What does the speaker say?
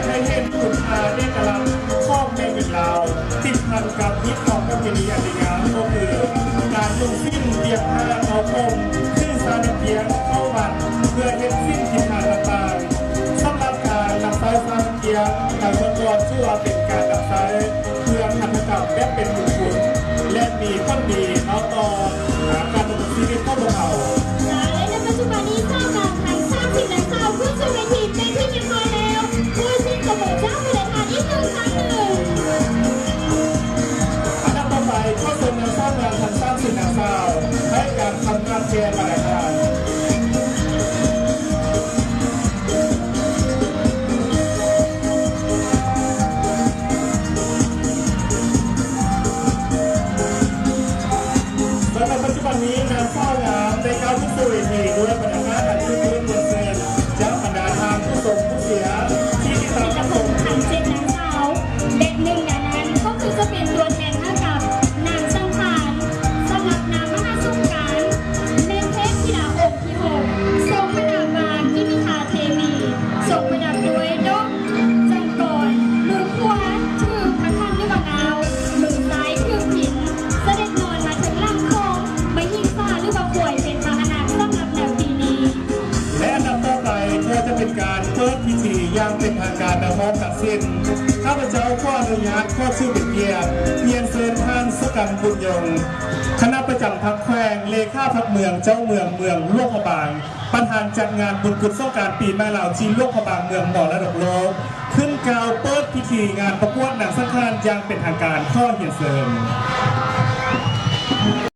ໃຫ້ເຫັນຄຸນຄ່າເອກະລັກຂອງແມ່ຍິງລາວ ຕິດພັນກັບຮີດຄອງປະເພນີອັນດີງາມ ກໍຄືການນຸ່ງສິ້ນ ປຽກຜ້າ ເປົ່າຜົມ ຖືສາລະກຽງ ເຂົ້າວັດ ເພື່ອເຮັດສິນກິນທານຕ່າງໆ. ສຳລັບການນຳໃຊ້ສາລະກຽງ ໃນເມື່ອກ່ອນຖືວ່າເປັນການນຳໃຊ້ເຄື່ອງຫັດຖະກຳແບບເປັນບຸນຄຸນ ແລະ ມີຜົນດີເນາະ ຕໍ່ ອາ ການດຳລົງຊີວິດຂອງພວກເຮົາ. ແລະ ໃນປັດຈຸບັນນີ້ ຊາວງາມທັງສາມສິບແປດສາວຂຶ້ນສູ່ເວທີເປັນທີ່ຮຽບຮ້ອຍແລ້ວ. ຂໍສຽງຕົບມືຈາກຜູ້ໃດທ່ານອີກໜຶ່ງຄັ້ງໜຶ່ງ. ອັນດັບຕໍ່ໄປ ຂໍເຊີນນາງສາວງາມທັງສາມສິບນາງສາວ ໃຫ້ການຄຳນັບແກ່ບັນດາທ່ານ. ສຳລັບປັດຈຸບັນນີ້ ນາງສາວງາມໄດ້ກ້າວຂຶ້ນສູ່ເວທີດ້ວຍບັນຍາກາດອັນຄຶກຄື້ນມ່ວນຊື່ນ ຈາກບັນດາທ່ານຜູ້ຊົມຜູ້ເຊຍທີ່ຕິດຕາມຮັບຊົມ. ທັງເຈັດນາງສາວ ແລະ ໜຶ່ງໃນນັ້ນກໍຄືຈະເປັນຕົວແທນໃຫ້ກັບນາງສັງຂານ ສຳລັບນາມມະຫາສົງການ ແມ່ນເທບທິດາອົງ ທີ່ຫົກ ຊົງຄະນາມາ ກິມມິທາເທວີ ຊົງປະດັບດ້ວຍດອກຈັນກອນ ມືຂວາຖືພະຂັນຫຼືວ່າງາວ ມືຊ້າຍຖືພິນ ສະເດັດນອນມາເທິງຫຼັງຂອງມະຫິງສາຫຼືວ່າຄວາຍເປັນພາຫະນະສຳລັບໃນປີນີ້. ແລະ ອັນດັບຕໍ່ໄປກໍຈະເປັນການເປີດພິທີຢ່າງເປັນທາງການແບບພ້ອມທັງສິ້ນ. ຂ້າພະເຈົ້າຂໍອະນຸຍາດ ຂໍຖືເປັນກຽດຮຽນເຊີນທ່ານ ສະກັນ ບຸນຍົງ ຄະນະປະຈຳພັກແຂວງ ເລຂາພັກເມືອງ ເຈົ້າເມືອງເມືອງຫຼວງພະບາງ ປະທານຈັດງານບຸນກຸດສົງການປີໃໝ່ລາວທີ່ຫຼວງພະບາງ ເມືອງມໍລະດົກໂລກ ຂຶ້ນກ່າວເປີດພິທີງານປະກວດນາງສັງຂານຢ່າງເປັນທາງການ. ຂໍຮຽນເຊີນ.